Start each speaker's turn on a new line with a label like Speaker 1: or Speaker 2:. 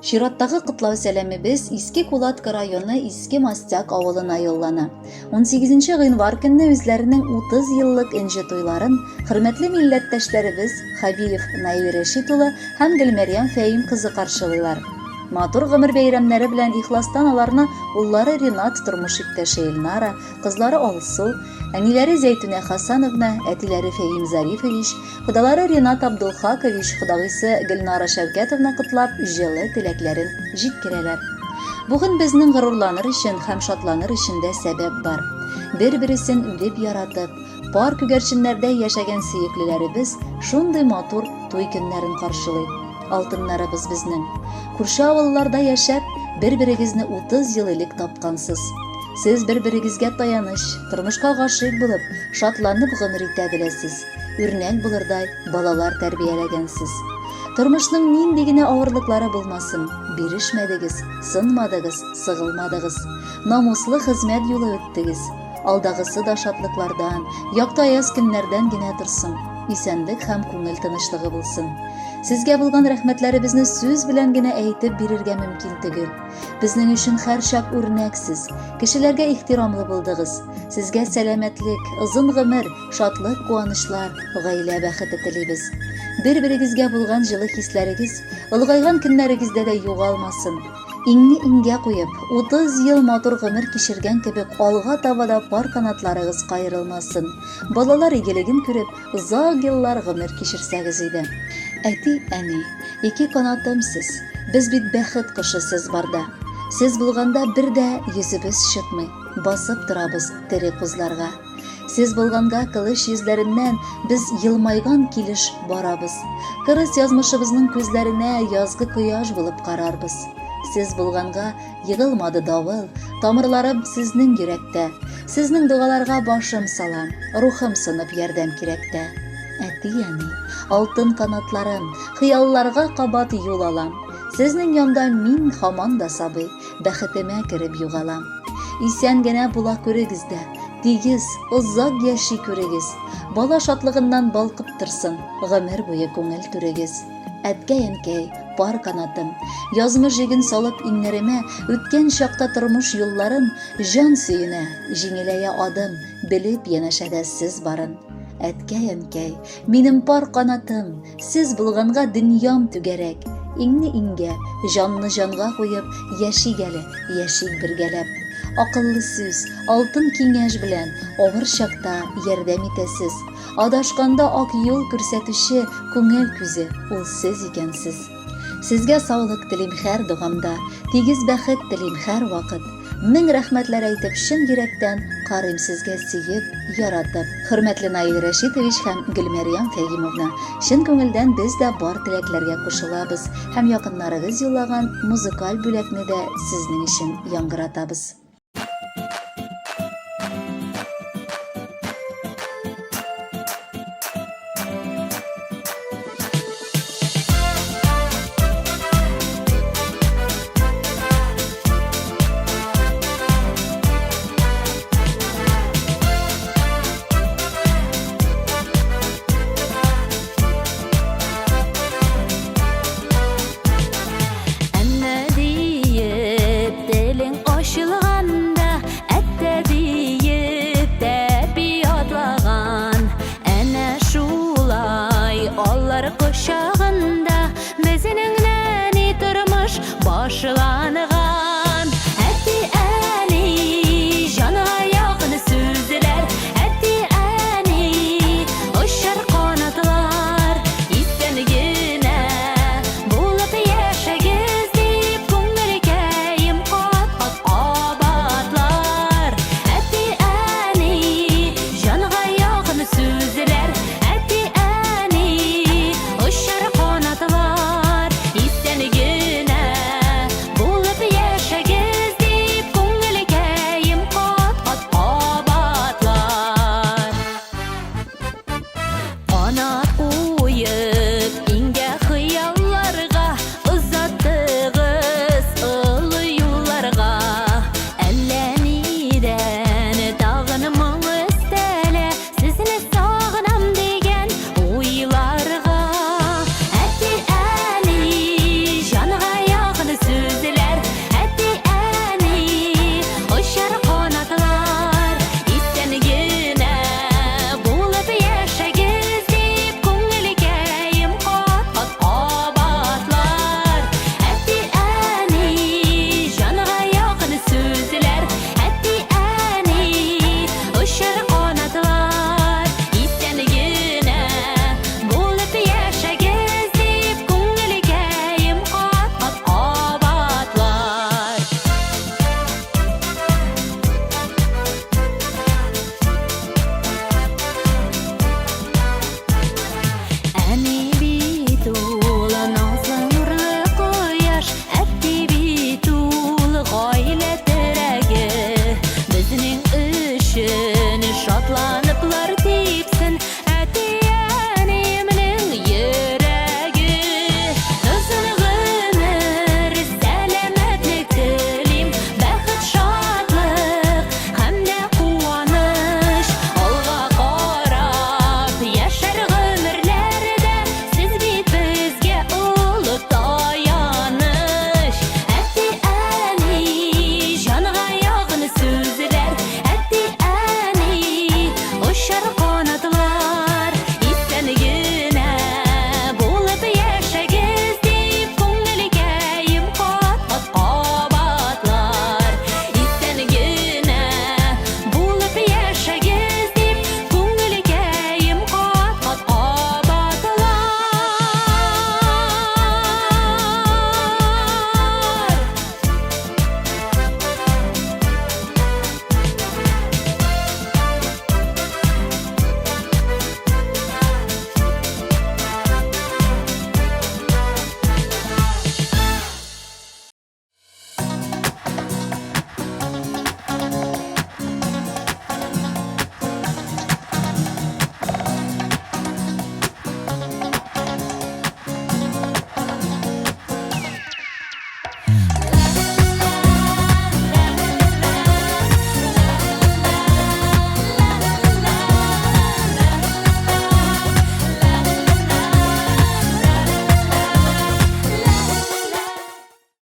Speaker 1: Чираттагы котлау сәламебез Иске Кулатка районы Иске Мастяк авылына юллана. 18 гыйнвар көнне үзләренең 30 еллык энҗе туйларын хөрмәтле милләттәшләребез Хабиев Наил Рәшит улы һәм Гөлмәрьям Фәим кызы каршылыйлар. Матур гомер бәйрәмнәре белән ихластан аларны уллары Ринат, тормыш иптәше Эльнара, кызлары Алсу, әниләре Зәйтүнә Хасановна, әтиләре Фәим Зарифович, Кодалары Ринат Абдулхакович, кодагыйсы Гөлнара Шәүкәтовна котлап, җылы теләкләрен җиткерәләр. Бүген безнең горурланыр өчен һәм шатланыр өчен дә сәбәп бар. Бер-бересен үлеп яратып, пар күгәрченнәрдәй яшәгән сөеклеләребез шундый матур туй көннәрен каршылый. Алтыннарыбыз безнең. Күрше авылларда яшәп, бер-берегезне 30 ел элек тапкансыз. Сез бер-берегезгә таяныч, тормышка гашыйк булып, шатланып гомер итә беләсез. Үрнәк булырдай балалар тәрбияләгәнсез. Тормышның нинди генә авырлыклары булмасын, бирешмәдегез, сынмадыгыз, сыгылмадыгыз. Намуслы хезмәт юлы үттегез. Алдагысы да шатлыклардан, якты аяз көннәрдән генә торсын. Исәнлек һәм күңел тынычлыгы булсын. Сезгә булган рәхмәтләребезне сүз белән генә әйтеп бирергә мөмкин түгел. Безнең өчен һәрчак үрнәксез, кешеләргә ихтирамлы булдыгыз. Сезгә сәламәтлек, озын гомер, шатлык-куанычлар, гаилә бәхете телибез. Бер-берегезгә булган җылы хисләрегез олыгайган көннәрегездә дә югалмасын. Иңне иңгә куеп, 30 ел матур гомер кичергән кебек алга таба да пар канатларыгыз каерылмасын. Балалар игелеген күреп, озак еллар гомер кичерсәгез иде. Әти, әни, ике канатым сез, без бит бәхет кошы сез барда. Сез булганда бер дә йөзебез чытмый, басып торабыз тере кузларга. Сез булганга кылыч йөзләреннән без елмайган килеш барабыз. Кырыс язмышыбызның күзләренә язгы кояш булып карарбыз. Сез булганга егылмады давыл, тамырларым сезнең йөрәктә. Сезнең догаларга башым салам, рухым сынып ярдәм кирәктә. Әти-әни, алтын канатларым, хыялларга кабат юл алам. Сезнең янда мин һаман да сабый, бәхетемә кереп югалам. Исән генә була күрегез дә, тигез, озак яши күрегез. Бала шатлыгыннан балкып торсын, гомер буе күңел түрегез. Әткәй-әнкәй, пар канатым, язмыш җеген салып иңнәремә, үткән чакта тормыш юлларын, җан сөенә, җиңеләя адым, белеп янәшәдә сез барын. Әткәй-әнкәй, минем пар канатым, Сез булганга дөньям түгәрәк. Иңне иңгә, җанны җанга куеп, яшик әле, яшик бергәләп. Акыллы сүз, алтын киңәш белән авыр чакта ярдәм итәсез. Адашканда ак юл күрсәтүче күңел күзе, ул сез икәнсез. Сезгә саулык телим һәр догамда, тигез бәхет телим һәрвакыт. Мең рәхмәтләр әйтеп, чын йөрәктән карыйм сезгә сөеп, яратып. Хөрмәтле Наил Рәшитович һәм Гөлмәрьям Фәһимовна, чын күңелдән без дә бар теләкләргә кушылабыз һәм якыннарыгыз юллаган музыкаль бүләкне дә сезнең өчен яңгыратабыз.
Speaker 2: Әннә диеп телең ачылганда, әттә диеп тәпи атлаган. Әнә шулай алар кочагында безнең нәни тормыш башланган.